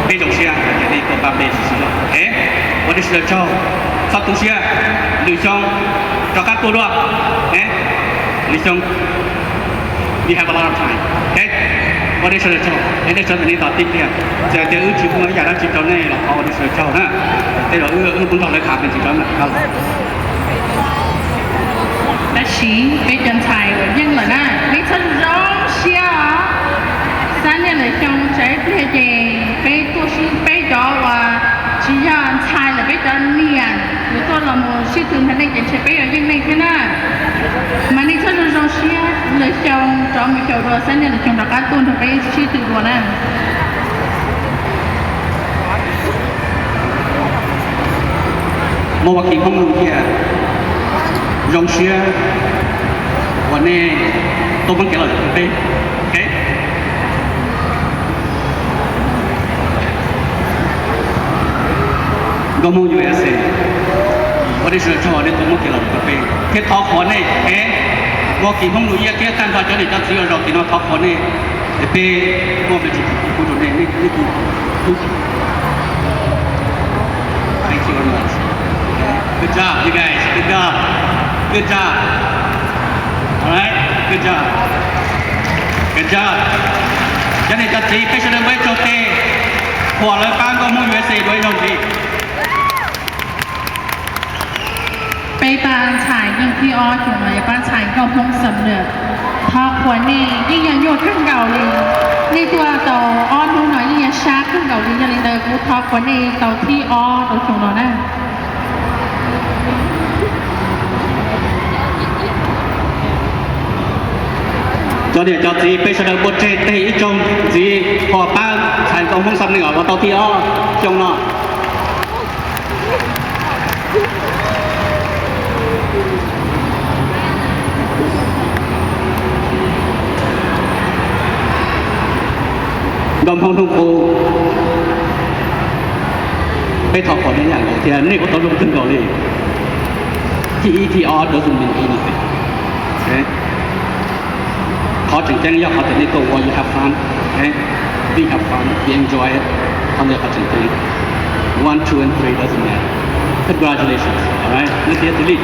Peb zoo siab hais tias nej tuaj pab peb sib ntsib. Ua nej sawv daws tsaug, txhob tu siab, lwm xyoo rov qab tuaj dua. Lwm xyoo, we have a lot of time. Ua nej sawv daws tsaug, nej sawv daws nej tos tib pliag, txawm tias wb tsis muaj ib yam dab tsi rau nej los thov ua nej sawv daws tsaug na. Tej zaum wb wb muab nrog lawv tham me ntsis rau na. Tab sis peb cov ntxhais uas yeej lawm na, peb txhob zoo siab os. Xab niaj lwm xyoo tsam ib pliag ces peb tuaj sib, peb cov uas tsis yog ntxhais lawm, peb cov niam yuav tuaj los mus sib tw nrog nej ces ntshe peb yuav yeej nej thiab na. Mas nej txhob zoo zoo siab, lwm xyoo rov mus xyaum dua, xab niaj lwm xyoo rov qab tuaj nrog peb sib tw dua na. Muaj Vaj Kis Hmoob Luj Yias, zoo siab uas nej tuaj pab kev lom zem rau peb. Nkauj Hmoob U S A, ua nej sawv daws tsaug uas nej tuaj muab kev lom zem rau peb thiab thov qhuas nej. Muaj Kis Hmoob Luj Yias thiab tag nrho cov niam cov txiv uas zaum tim no thov qhuas nej. Es peb muaj me ntsis txim pub rau nej, nej kuj, thank you very much. Good job, you guys. Good job. Good job. All right. Good job. Good job. Cov niam cov txiv, peb sawv daws muaj ib tsaug tes qhuas lawv pab Nkauj Hmoob U S A dua ib zaug ntxiv. Peb pab ntxhais yeej thib ob xyoo no yog pab ntxhais Nkauj Hmoob Xam Lwm. Thov qhuas nej yeej yog nyuaj kawg nkaus li. Nej tuaj tau ob hnub no yeej yog sab kawg nkaus li, yog li ntawd kuv thov qhuas nej tau thib ob rau xyoo no na. Cov niam cov txiv, peb sawv daws npuaj tseg tes ib zaug ntxiv qhuas pab ntxhais Nkauj Hmoob Xam Lwm uas tau thib ob xyoo no. Nkauj Hmoob Hnub Qub, peb thov qhuas nej ib yam nkaus thiab, nej kuj tau zoo kawg nkaus li. Thib ib thib ob doesn't mean anything. Qhov tseem ceeb yog qhov tias nej tuaj ua, you have fun. We have fun, we enjoy it. Qhov ntawd qhov tseem ceeb. One, two and three doesn't matter. Congratulations. All right, nej thiaj tus lij.